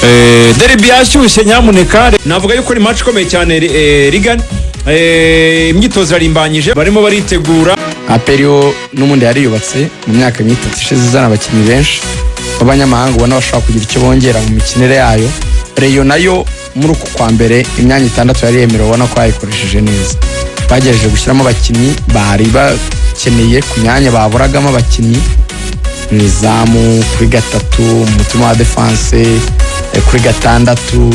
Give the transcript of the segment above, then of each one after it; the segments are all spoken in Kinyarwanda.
Derby yashyushye, nyamuneka. Navuga yuko ni match ikomeye cyane. Regan, imyitozo irarimbanyije, barimo baritegura. APR yo n'ubundi yariyubatse mu myaka nk'itatu ishize, izana abakinnyi benshi b'abanyamahanga ubona bashobora kugira icyo bongera mu mikinire yayo. Rayon nayo muri uku kwa mbere imyanya itandatu yari yemerewe ubona ko yayikoresheje neza. Bagerageje gushyiramo abakinnyi bari bakeneye ku myanya baburagamo abakinnyi: mu izamu, kuri gatatu, mu mutima wa défense, kuri gatandatu,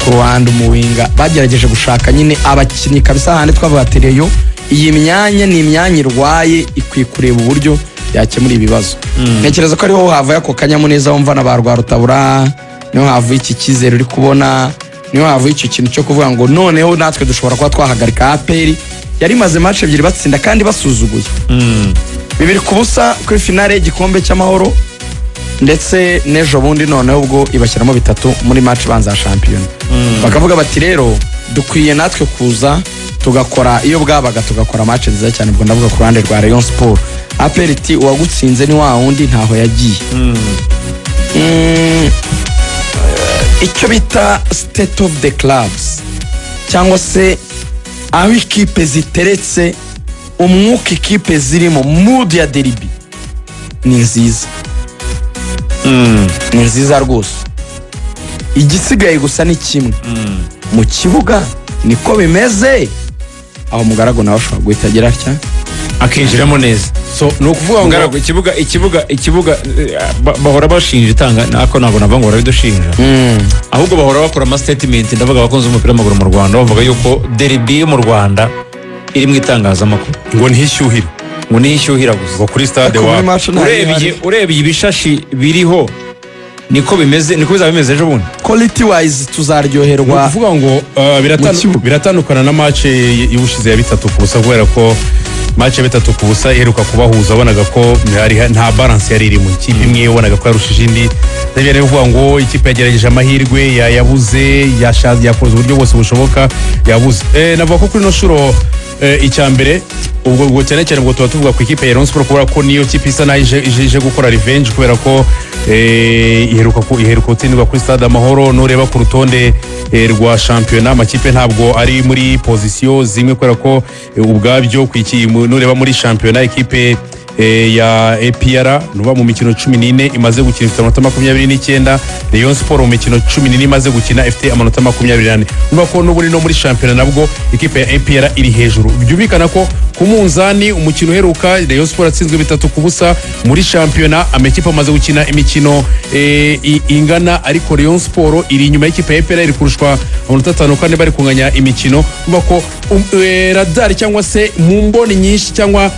ku ruhande umuwinga. Bagerageje gushaka nyine abakinnyi kabisa. Ahandi twavuga ati Rayon iyi myanya ni imyanya irwaye, ikwiye kureba uburyo yakemura ibibazo. Ntekereza ko ariho havuye ako kanyamuneza wumva na ba Rwarutabura, niho havuye iki cyizere uri kubona, niho havuye icyo kintu cyo kuvuga ngo noneho natwe dushobora kuba twahagarika APR yari imaze match ebyiri batsinda kandi basuzuguye 2-0 kuri finale y'igikombe cy'Amahoro, ndetse n'ejo bundi noneho ubwo ibashyiramo bitatu muri match ibanza ya shampiyona. Bakavuga bati rero dukwiye natwe kuza tugakora iyo bwabaga, tugakora match nziza cyane. Ubwo ndavuga ku ruhande rwa Rayon Sport. APR iti uwagutsinze ni wa wundi, ntaho yagiye. Icyo bita state of the clubs, cyangwa se aho ikipe ziteretse, umwuka ikipe zirimo, mood ya derby ni nziza, ni nziza rwose. Igisigaye gusa ni kimwe: mu kibuga niko bimeze? Aho Mugaragu nawe ashobora guhita agira atya akinjiramo neza. So ni ukuvuga ngo Mugaragu, ikibuga bahora bashinja itanga nako, ntabwo navuga ngo barabidushinja, ahubwo bahora bakora ama statement. Ndavuga abakunzi b'umupira w'amaguru mu Rwanda, bavuga yuko derby yo mu Rwanda iri mu itangazamakuru, ngo ntishyuhire, ngo niho ishyuhira gusa. Ngo kuri stade Ariko muri wa match nta Urebye, ihari. urebye ibishashi biriho, niko bimeze, niko bizaba bimeze ejo bundi. Quality wise Ni tuzaryoherwa ukuvuga ngo mu kibuga. Biratandukana na match y'ubushize ya 3-0, kubera ko match ya 3-0 iheruka kubahuza wabonaga ko hari nta balance yari irimo. Ikipe imwe wabonaga ko yarushije indi. Ntabwo ari ukuvuga ngo ikipe yagerageje amahirwe yabuze, yakoze uburyo bwose bushoboka yabuze. Navuga ko kuri ino nshuro, icya mbere ubwo cyane cyane ubwo tuba tuvuga ku ikipe ya Rayon Sport, kubera ko niyo kipe isa naho ije gukora revenge, kubera ko iheruka gutsindwa kuri Stade Amahoro. Nureba ku rutonde rwa shampiyona, amakipe ntabwo ari muri position zimwe, kubera ko ubwabyo nureba muri shampiyona, ikipe ya APR nuba mu mikino 14 imaze gukina ifite amanota 29. Rayon Sport mu mikino 14 imaze gukina ifite amanota 24. Urumva ko n'ubundi no muri shampiyona nabwo ikipe ya APR iri hejuru. Byumvikana ko ku munzani umukino uheruka Rayon Sport atsinzwe 3-0. Muri shampiyona amakipe amaze gukina imikino ingana, ariko Rayon Sport iri inyuma y'ikipe ya APR, iri kurushwa amanota 5 kandi bari kunganya imikino. Urumva ko radari cyangwa se mu mboni nyinshi cyangwa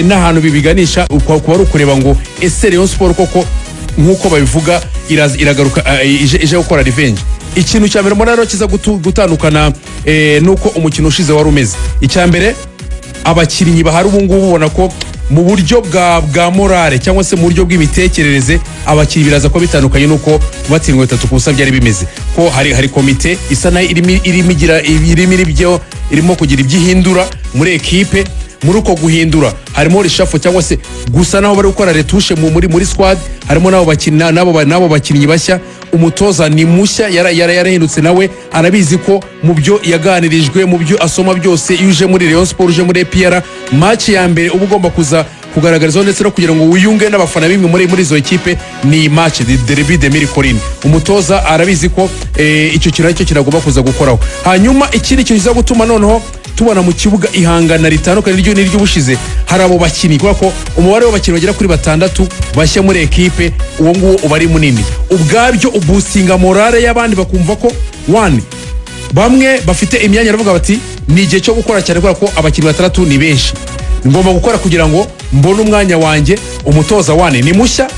n'ahantu bibiganisha kuba ari ukureba ngo ese Rayon Sport koko nk'uko babivuga iragaruka, ije gukora revenge? Ikintu cya mbere mbona rero kiza gutandukana nuko umukino ushize wari umeze, icya mbere abakinnyi bahari ubu ngubu ubona ko mu buryo bwa morale cyangwa se mu buryo bw'imitekerereze abakinnyi biraza kuba bitandukanye n'uko batsindwa 3-0 byari bimeze, ko hari komite isa nayo irimo igira irimo iribyo irimo kugira ibyo ihindura muri ekipe. Muri uko guhindura harimo reshuffle cyangwa se gusa naho bari gukora retouche muri squad, harimo n'abo bakinnyi n'abo bakinnyi bashya. Umutoza ni mushya, yarahindutse, nawe arabizi ko mu byo yaganirijwe, mu byo asoma byose, iyo uje muri Rayon Sport, uje muri APR, match ya mbere uba ugomba kuza kugaragarizaho ndetse no kugira ngo wiyunge n'abafana b'imwe muri izo ekipe ni match de Derby des Mille Collines. Umutoza arabizi ko icyo kintu aricyo kinagomba kuza gukoraho. Hanyuma ikindi kintu kiza gutuma noneho tubona mu kibuga ihangana ritandukanye n'iryo n'iry'ubushize, hari abo bakinnyi, kubera ko umubare w'abakinnyi bagera kuri batandatu bashya muri ekipe, uwo nguwo uba ari munini ubwabyo, uboostinga morale y'abandi, bakumva ko one bamwe bafite imyanya baravuga bati ni igihe cyo gukora cyane, kubera ko abakinnyi batandatu ni benshi, ngomba gukora kugira ngo mbone umwanya wanjye. Umutoza wane ni mushya,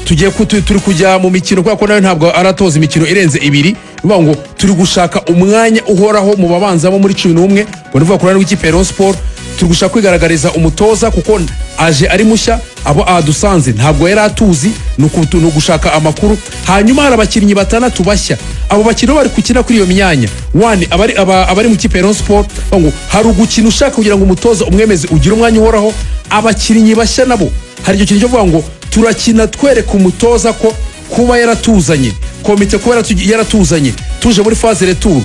tugiye turi kujya mu mikino, kubera ko nawe ntabwo aratoza imikino irenze ibiri. Ni ukuvuga ngo turi gushaka umwanya uhoraho mu babanzamo muri 11. Ngo ni ukuvuga ku ruhande rw'ikipe ya Rayon Sport, turi gushaka kwigaragariza umutoza kuko aje ari mushya, abo adusanze ntabwo yari atuzi, ni ugushaka amakuru. Hanyuma hari abakinnyi batandatu bashya, abo bakinnyi bari gukina kuri iyo myanya one, abari mu kipe ya Rayon Sport, bavuga ngo hari ugukina ushaka kugira ngo umutoza umwemeze ugire umwanya uhoraho. Abakinnyi bashya nabo hari icyo kintu cyo kuvuga ngo turakina twereka umutoza ko kuba yaratuzanye, kuba yatwizeye, Komite kuba yaratuzanye tuje muri phase retour.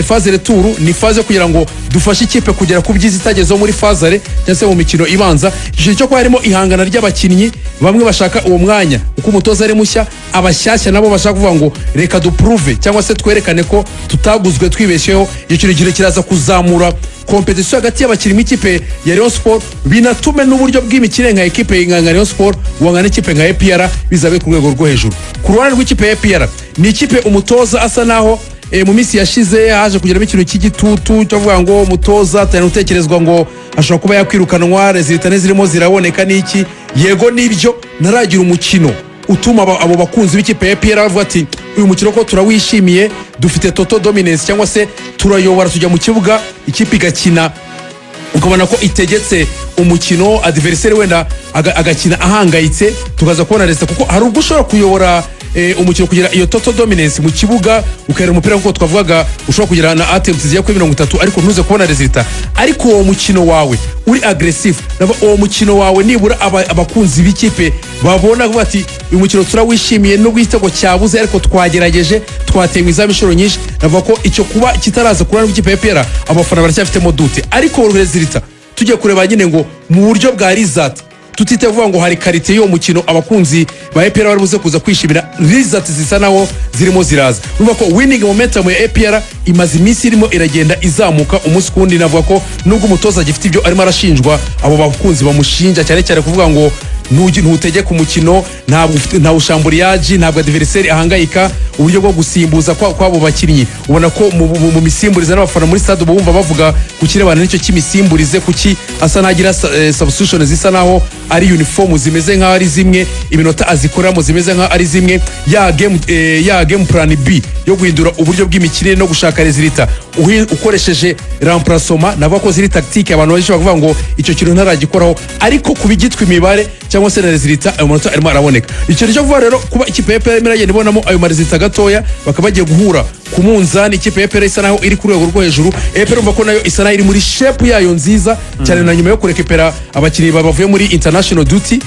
Phase retour ni phase yo kugira ngo dufashe ikipe kugera ku byiza itagezeho muri phase aller cyangwa se mu mikino ibanza. Icyo cyo kuba harimo ihangana ry'abakinnyi, bamwe bashaka uwo mwanya uko umutoza ari mushya, abashyashya nabo bashaka kuvuga ngo reka duprouve cyangwa se twerekane ko tutaguzwe twibeshyeho. Icyo kintu kiraza kuzamura compétition hagati y'abakinnyi b'ikipe ya Rayon Sport, binatume n'uburyo bw'imikino nka ekipe nka Rayon Sport guhangana n'ikipe nka APR bizabe ku rwego rwo hejuru. Ku ruhande rw'ikipe ya APR, ni ikipe umutoza asa naho mu minsi yashize haje kugeramo ikintu cy'igitutu cyo kuvuga ngo umutoza atari gutekerezwa, ngo ashobora kuba yakwirukanwa, résultats ntizirimo ziraboneka n'iki. Yego nibyo, ntaragira umukino utuma abo bakunzi b'ikipe ya APR bavuga ati uyu mukino ko turawishimiye, dufite total dominance cyangwa se turayobora, tujya mu kibuga ikipe igakina ukabona ko itegetse umukino, adversaire wenda agakina ahangayitse, tukaza kubona résultat. Kuko hari ubwo ushobora kuyobora umukino, kugira iyo total dominance mu kibuga, ukahera umupira nk'uko twavugaga, ushobora kugira na attempts zigera kuri 30 ariko ntuze kubona résultat, ariko uwo mukino wawe uri aggressive. Nabo uwo mukino wawe nibura abakunzi b'ikipe babona bavuga ati uyu mukino turawishimiye nubwo igitego cyabuze, ariko twagerageje, twatewe izamu inshuro nyinshi. Navuga ko icyo kuba kitaraza ku ruhande rw'ikipe ya APR, abafana baracyafitemo doute. Ariko résultat tugiye kureba nyine ngo mu buryo bwa result, tutite kuvuga ngo hari qualité y'uwo mukino abakunzi ba APR bari buze kuza kwishimira, result zisa naho zirimo ziraza. Urumva ko winning momentum ya APR imaze iminsi irimo iragenda izamuka umunsi ku wundi. Navuga ko nubwo umutoza agifite ibyo arimo arashinjwa, abo bakunzi bamushinja cyane cyane kuvuga ngo ntutegeka umukino, ntabwo ufite nta ushambuliaji, ntabwo adversaire ahangayika, uburyo bwo gusimbuza kw'abo bakinnyi, ubona ko mu misimburize n'abafana muri stade uba wumva bavuga ku kirebana n'icyo cy'imisimburize, kuki asa n'agira substitution zisa naho ari uniform, zimeze nk'aho ari zimwe, iminota azikoramo zimeze nk'aho ari zimwe, ya game plan B yo guhindura uburyo bw'imikinire no gushaka résultat ukoresheje remplacement. Navuga ko ziri tactique, abantu benshi bavuga ngo icyo kintu ntaragikoraho, ariko ku bigitwa imibare cyangwa se na résultat, ayo manota arimo araboneka. Icyo cyo kuvuga rero kuba ikipe ya APR irimo iragenda ibonamo ayo marésultats gatoya, bakaba bagiye guhura ku munzani, ikipe ya APR isa naho iri ku rwego rwo hejuru. APR urumva ko nayo isa naho iri muri shape yayo nziza cyane, na nyuma yo kurekipera abakinnyi bavuye muri international duty,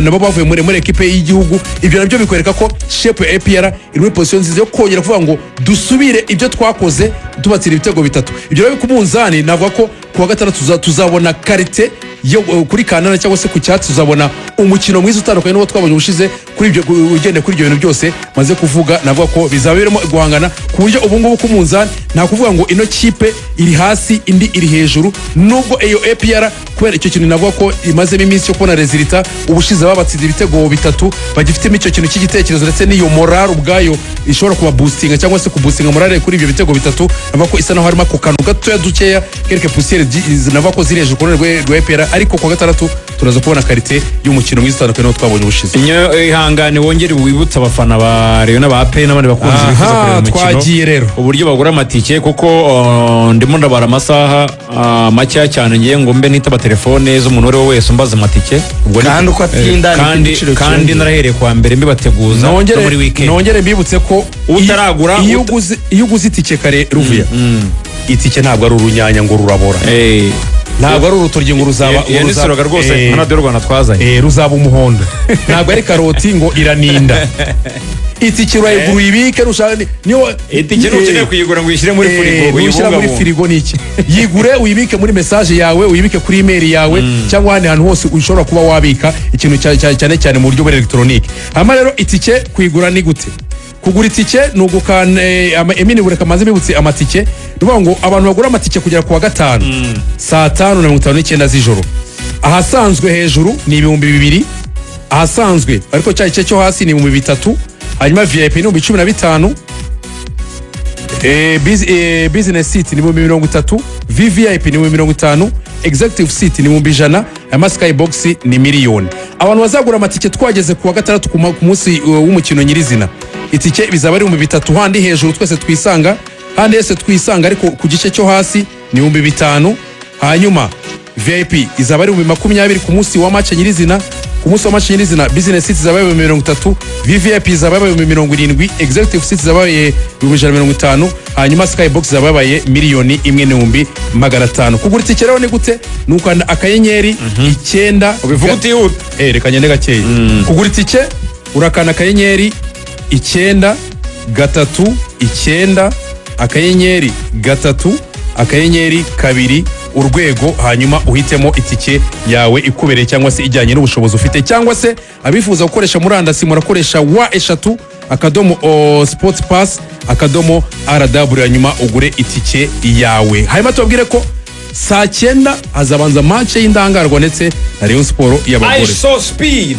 nabo bavuye muri ekipe y'igihugu. Ibyo nabyo bikwereka ko shape ya APR iri muri position nziza yo kongera kuvuga ngo dusubire ibyo twakoze tubatsinda ibitego bitatu. Ibyo rero ku munzani, navuga ko ku wa gatandatu tuzabona qualité yo kuri Kanana cyangwa se ku cyatsi, tuzabona umukino mwiza utandukanye n'uwo twabonye ubushize. Kuri ibyo, ugendeye kuri ibyo bintu byose maze kuvuga, navuga ko bizaba birimo guhangana ku buryo ubu ngubu ku munzani nta kuvuga ngo ino kipe iri hasi indi iri hejuru, nubwo iyo APR kubera icyo kintu navuga ko imazemo iminsi yo kubona résultat, ubushize babatsinze ibitego bitatu, bagifitemo icyo kintu cy'igitekerezo ndetse n'iyo morale ubwayo ishobora kubaboostinga cyangwa se kuboostinga morale kuri ibyo bitego bitatu. Navuga ko isa naho harimo ako kantu gatoya dukeya, quelques poussières, navuga ko ziri hejuru ku ruhande rwa APR, ariko ku wa gatandatu turaza kubona qualité y'umukino mwiza utandukanye n'uwo twabonye ubushize. Inyo, ihangane wongere wibutse abafana ba Rayon n'aba APR n'abandi bakunzi bifuza kureba umukino Twagiye rero. uburyo bagura amatike, kuko ndimo ndabara amasaha makeya cyane ngiye ngo mbe nitaba telefone z'umuntu uwo ari we wese umbaza amatike. Ubwo Kandi uko atinda niko kandi igiciro kandi cyiyongera. narahereye kuwa mbere mbibateguza no muri Nongere weekend. Nongere mbibutse ko Utaragura, iyo uguze itike kare, Ruvuya, itike ntabwo ari urunyanya ngo rurabora, ntabwo ari urutoryi ngo ruzaba iyo ni slogan rwose nka Radiyo Rwanda twazanye. Ruzaba umuhondo. Ntabwo ari karoti ngo iraninda. Itike urayigura uyibike nushaka niyo Itike ntukeneye kuyigura ngo uyishyire muri firigo. Uyishyira muri uyibungabunge. firigo ni iki? Yigure uyibike muri message yawe, uyibike kuri email yawe cyangwa ahandi hantu hose ushobora kuba wabika ikintu cyane cyane mu buryo bwa elegitoronike. Hanyuma rero itike kuyigura ni gute? Kugura itike ni ugukanda emini bureka maze mbibutse amatike. Ni ukuvuga ngo abantu bagura amatike kugera ku wa gatanu saa 5:59 z'ijoro, ahasanzwe hejuru ni 2000, ahasanzwe ariko cya gice cyo hasi ni 3000, hanyuma VIP ni 15,000, business seat ni 30,000, VVIP ni 50,000, executive seat ni 100,000, hanyuma skybox ni miliyoni. Abantu bazagura amatike twageze ku wa gatandatu ku munsi w'umukino nyirizina, itike bizaba ari 3000 handi hejuru twese twisanga, handi hese twisanga, ariko ku gice cyo hasi ni 5000. Hanyuma VIP izaba ari 20,000 ku munsi wa match nyirizina. Ku munsi wa match nyirizina, business seat izaba 30,000, VVIP izaba 70,000, executive seat izaba 150,000, hanyuma skybox izaba yabaye 1,500,000. Kugura itike rero ni gute? Ni ukanda akanyenyeri icyenda Ubivuga utihuta. Reka ngende gakeya. Kugura itike urakanda akanyenyeri icyenda 39 *3 *2 urwego, hanyuma uhitemo itike yawe ikubereye cyangwa se ijyanye n'ubushobozi ufite. Cyangwa se abifuza gukoresha murandasi, murakoresha www.sportspass.rw, hanyuma ugure itike yawe. Hanyuma tubabwire ko saa 9 hazabanza match y'indangarwa ndetse na Rayon Sport y'abagore. I Show Speed.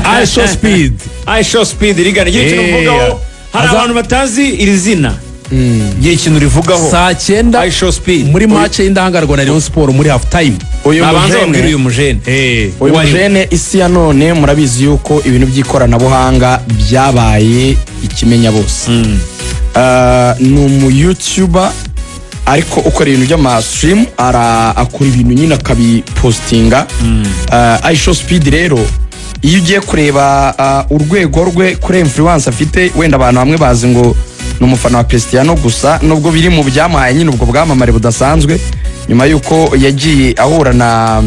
I Show Speed. I Show Speed rigana igihe ikintu mvugaho hari abantu batazi iri zina, igihe ikintu rivugaho. Saa 9 I Show Speed muri match y'indangarwa na Rayon Sport muri half time. Uyu Nabanza mujene- babwire uyu mujene. Uyu Uwo ari we. mujene, isi ya none murabizi yuko ibintu by'ikoranabuhanga byabaye ikimenya bose. Ni umu YouTuber ariko ukora ibintu by'ama stream, akora ibintu nyine akabipostinga. I Show Speed rero, iyo ugiye kureba urwego rwe kuri influence afite, wenda abantu bamwe bazi ngo ni umufana wa Cristiano gusa, nubwo biri mu byamuhaye nyine ubwo bwamamare budasanzwe nyuma y'uko yagiye ahura na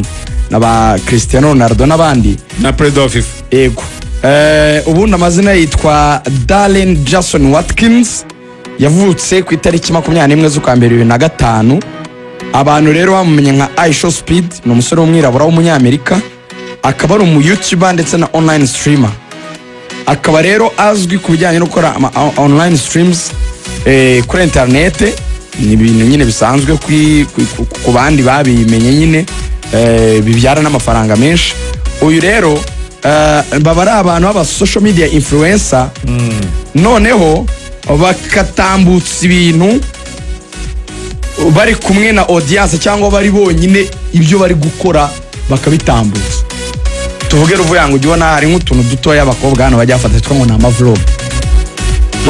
ba Cristiano Ronaldo n'abandi. Na perezida wa FIFA. Yego. Ubundi amazina yitwa Darren Jason Watkins, yavutse ku itariki 21 z'ukwa mbere 2005. Abantu rero bamumenye nka iShow Speed. Ni umusore w'umwirabura w'umunyamerika, akaba ari umu YouTuber ndetse na online streamer. Akaba rero azwi ku bijyanye no gukora ama online streams kuri interinete. Ni ibintu nyine bisanzwe ku bandi babimenye nyine, bibyara n'amafaranga menshi. Uyu rero baba ari abantu b'aba social media influencer, noneho bakatambutsa ibintu bari kumwe na audience cyangwa bari bonyine, ibyo bari gukora bakabitambutsa. Tuvuge ruvuga ngo ujya ubona hari nk'utuntu dutoya abakobwa hano bajya bafata twitwa ngo ni ama vlog,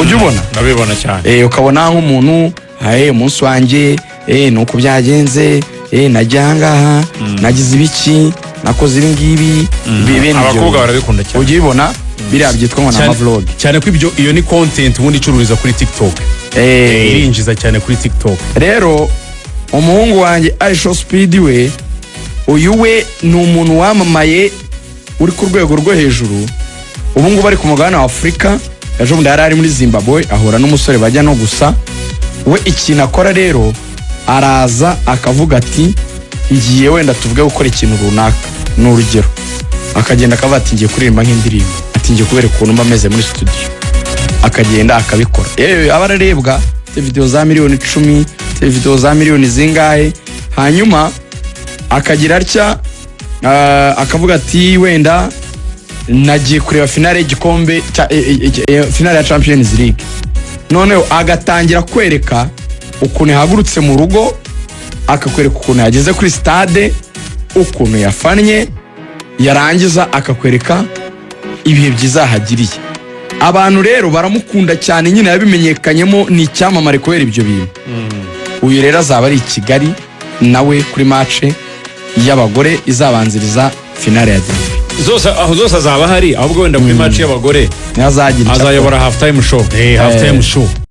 ujya ubona? Ndabibona cyane. Ukabona nk'umuntu: "Hey, umunsi wanjye ni uku byagenze, najya ahangaha, nagize ibiki, nakoze ibi ngibi." Bene ibyo Abakobwa bintu. barabikunda cyane. Ujya ubibona biriya byitwa ngo ni Cyane- ama vlog. Cyane ko ibyo, iyo ni content ubundi icururiza kuri TikTok. Irinjiza cyane kuri TikTok. Rero umuhungu wanjye iShow Speed we, uyu we ni umuntu wamamaye uri ku rwego rwo hejuru. Ubu ngubu ari ku mugabane wa Afurika. Ejo bundi yari ari muri Zimbabwe, ahura n'umusore bajya no gusa. We ikintu akora rero, araza akavuga ati: "Ngiye wenda tuvuge gukora ikintu runaka," ni urugero, akagenda akavuga ati: "Ngiye kuririmba nk'indirimbo," ati: "Ngiye kubereka ukuntu mba meze muri studio," akagenda akabikora. Yewe, aba ararebwa, afite video za miliyoni 10, afite video za miliyoni zingahe. Hanyuma akagira atya, akavuga ati: "Wenda nagiye kureba finale y'igikombe cya finale ya Champions League," noneho agatangira kwereka ukuntu yahagurutse mu rugo, akakwereka ukuntu yageze kuri stade, ukuntu yafannye, yarangiza akakwereka ibihe byiza yahagiriye. Abantu rero baramukunda cyane nyine, yabimenyekanyemo, ni icyamamare kubera ibyo bintu. Uyu rero azaba ari i Kigali nawe kuri match y'abagore izabanziriza finale ya derby. Zose, aho zose azaba ahari, ahubwo wenda kuri match y'abagore Niho azagira icyo akora. azayobora half time show. Half time show.